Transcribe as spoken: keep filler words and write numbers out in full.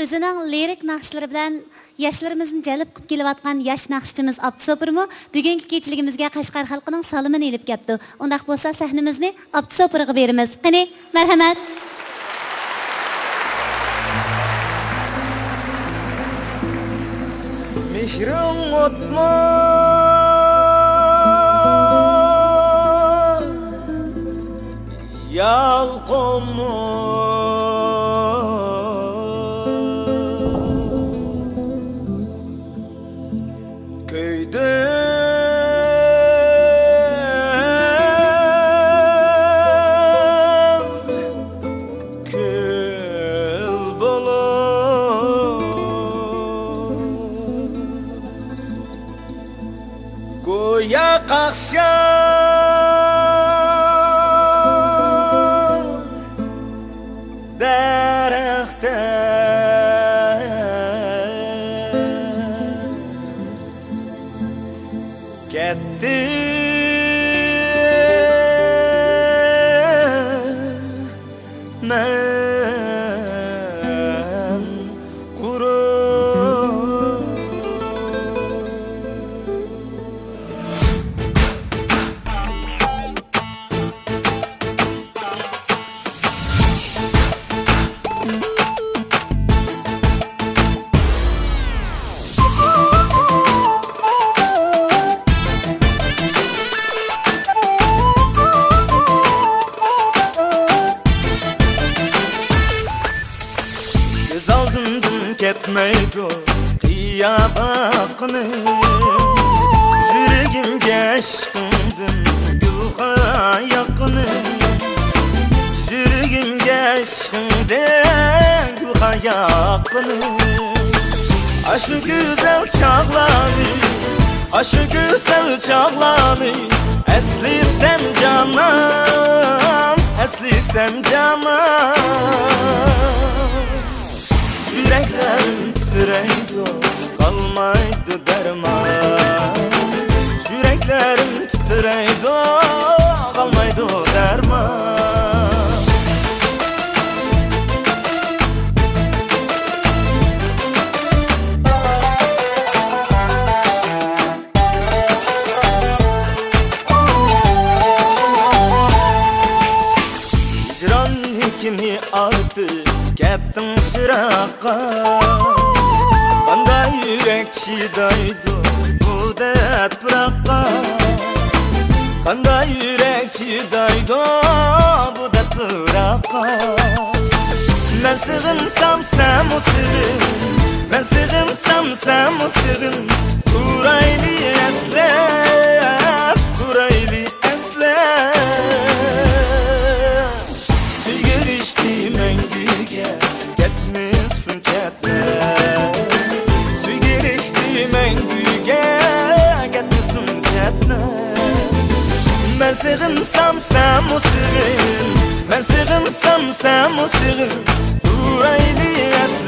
ئۆزىنىڭ لىرىك ناخشىلىرى بىلەن ياشلىرىمىزنى جەلپ قىلىپ كېلىۋاتقان ياش ناخشىچىمىز ئابدۇسوپۇرمۇ بۈگۈنكى كېچىلىكىمىزگە قەشقەر خەلقىنىڭ سالىمىنى ئېلىپ كەپتۇ. ئۇنداق بولسا سەھنىمىزنى ئابدۇسوپۇرغا بېرىمىز. قېنى، مەرھەمەت! مېھرىڭ ئوتمۇ يالقۇنۇپ كۆيدۈم كۈل بولۇپ. گويا قاقشال دەرەختە كەتتىم مەن قۇرۇپ. كۆز ئالدىمدىن كەتمەيدۇ قىيا باققىنىم. يۈرىكىمگە ئىشقىڭدىن گۈلخان ياققىنىم. يۈرىكىمگە ئىشقىڭدىن گۈلخان ياققىنىم. ئاشۇ گۈزەل چاغلارنى، ئاشۇ گۈزەل چاغلارنى ئەسلىسەم جانان، ئەسلىسەم جانان. يۈرەكلەرنى تىترەيدۇ، قالمايدۇ دەرمان. يۈرەكلىرىم تىترەيدۇ، قالمايدۇ دەرمان. ھىجران يۈكىنى ئارتىپ كەتتىڭ يىراققا. قانداق يۈرەك چىدايدۇ بۇ دەرد پىراققا؟ قانداق يۈرەك چىدايدۇ بۇ دەرد پىراققا؟ مەن سېغىنسام سەنمۇ سېغىن، مەن سېغىنسام سەنمۇ سېغىن. تۇرايلى ئەسلەپ، تۇرايلى ئەسلەپ. سۆيگۈ رىشتە مەڭگۈگە كەتمىسۇن چەتنەپ. سۆيگۈ رىشتە مەڭگۈگە كەتمىسۇن چەتنەپ. مەن سېغىنسام سەنمۇ سېغىن، مەن سېغىنسام سەنمۇ سېغىن. تۇرايلى ئەسلەپ.